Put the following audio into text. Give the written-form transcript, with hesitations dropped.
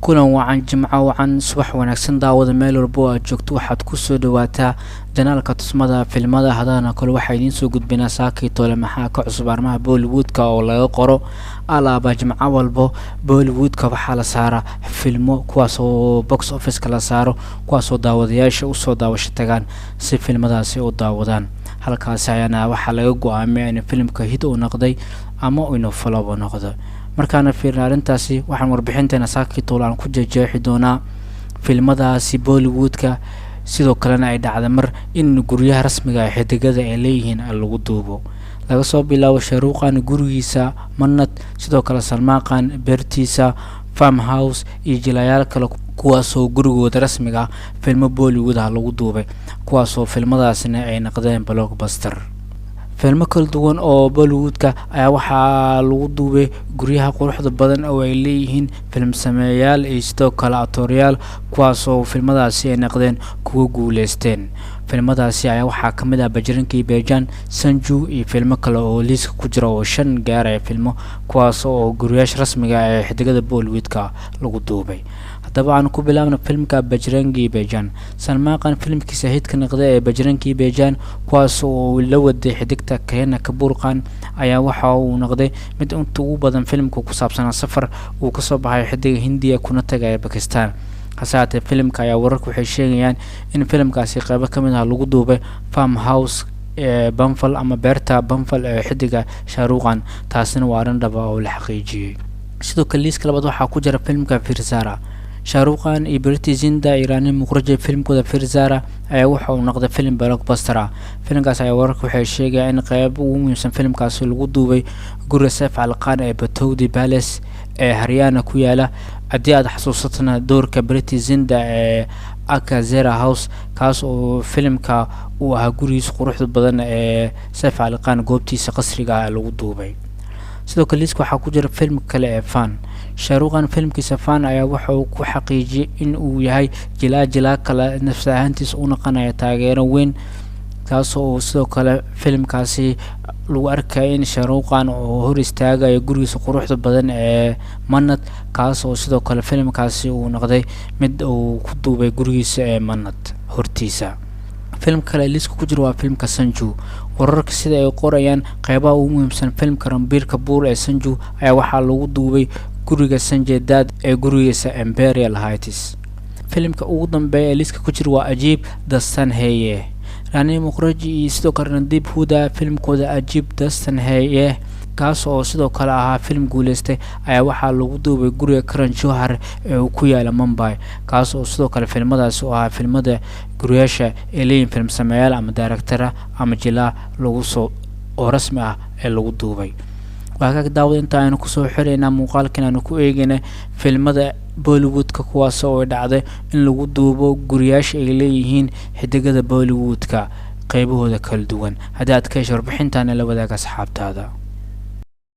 Kulan wacan, jimco wacan, subax wanaagsan daawada meel walba oo aad joogto. Waxaad kusoo dhawaataa janaalka tusmada filmada. Hadana kale waxaa idiin soo gudbinaa saakii toole maxaa ka cusub arrimaha Bollywoodka oo laga qoro. Alaaba jimco walbo Bollywoodka waxaa la saaraa filmo, kuwaas oo box officeka la saaro, kuwaasoo daawadayaasha usoo daawasho tagaan si filmadaasi u daawadaan. Halkaasi ayaana waxaa laga go-aamaya in filimka hit uu noqday ama inuu flop noqdo. Markaana fiirna arrintaasi, waxaan warbixinteena saakii toole aan ku jeexjeexi doonaa filmadaasi Bollywoodka, sidoo kalena ay dhacda mar in guryaha rasmiga ah xidigada ay leeyihiin lagu duubo, laga soo bilaabo Shah Rukh Khan gurigiisa Manad, sidoo kale Salmaan Khan beertiisa farm house iyo jilayaal kale, kuwaasoo gurigooda rasmiga ah filmo Bollywood ah lagu duubay, kuwaasoo filmadaasina ay noqdeen blockbuster. Filmo kala duwan oo Bollywoodka ayaa waxaa lagu duubay guryaha quruxda badan oo ay leeyihiin film sameeyayaal iyo sidoo kale atooryaal, kuwaasoo filmadaasi ay noqdeen kuwo guuleysteen. Filmadaasi ayaa waxaa ka mid ah Bajrangi Bhaijaan, Sanju iyo filmo kale oo liiska ku jira oo shan gaaraya filmo, kuwaas oo guryaasha rasmiga ee xidigada Bollywoodka lagu duubay. Haddaba aan ku bilaabno filmka Bajrangi Bhaijaan. Salmaan Khan filimkiisa hitka noqda ee Bajrangi Bhaijaan, kuwaas oo la waday xidigta Kareena Kapoor Khan, ayaa waxa uu noqday mid inta ugu badan filimka ku saabsanaa safar uu kasoo baxay xidiga Hindiya kuna tagaya Bakistan. Hase haatee, filimka ayaa wararku waxay sheegayaan in filimkaasi qeybo ka mid ah lagu duubay farm house ee Banfal ama beerta Banfal ee xidiga Shah Rukh Khan. Taasina waa arrin dhaba oo la xaqiijiyey. Sidoo kale liiska labaad waxaa ku jira filimka Veer Zaara. Shah Rukh Khan iyo Preity Zinta iyo Rani Mukerji filimkooda Veer Zaara ayaa waxa uu noqday filim blockbuster ah. Filimkaas ayaa wararka waxay sheegayaan in qeyb ugu muhiimsan filimkaasi lagu duubay guriga Saif Ali Khan ee Pataudi Palace ee Haryana ku yaala. Haddii aad xasuusatana doorka Preity Zinta ee aka Zera House, kaas oo filimka uu ahaa gurigiisa quruxda badan ee Saif Ali Khan goobtiisa qasriga ah lagu duubay. Sidoo kale liiska waxaa ku jira film kale ee Fan. Shah Rukh Khan filimkiisa Fan ayaa waxa uu ku xaqiijiyey in uu yahay jilaa kale nafs ahaantiisa u noqonaya taageero weyn, kaasoo uu sidoo kale filimkaasi lagu arkaya in Shah Rukh Khan oo hor istaagayo gurigiisa quruxda badan ee Manad, kaas oo sidoo kale filimkaasi uu noqday mid uu ku duubay gurigiisa ee Manad hortiisa. Film kale liiska ku jira waa filmka Sanju. Wararka sida ay qorayaan, qeybaha ugu muhiimsan filmka Ranbir Kapoor ee Sanju ayaa waxaa lagu duubay guriga Sanjay Dutt ee gurigiisa Imperial Heights. Filimka ugu dambeeya ee liiska ku jira waa Ajeeb Dastaan Hai Yeh. Rani Mukerji iyo sidoo kale Randeep Hooda filimkooda Ajeeb Dastaan Hai Yeh, kaas oo sidoo kale ahaa film guuleystay, ayaa waxaa lagu duubay guriga Karan Johar ee uu ku yaala Mumbai, kaas oo sidoo kale filmadaasi oo ahaa filmada guriyaasha ay leeyihin film sameeyaal ama directora ama jilaa lagu soo oo rasmi ah ee lagu duubay. Waa kaga daawada inta aynu kusoo xiraynaa muuqaalkan aanu ku eegayna filmada Bollywoodka, kuwaas oo ay dhacday in lagu duubo guriyaasha ay leeyihiin xidigada Bollywoodka qeybahooda kala duwan. Haddii aad ka hesho warbixintaana, la wadaaga asxaabtaada.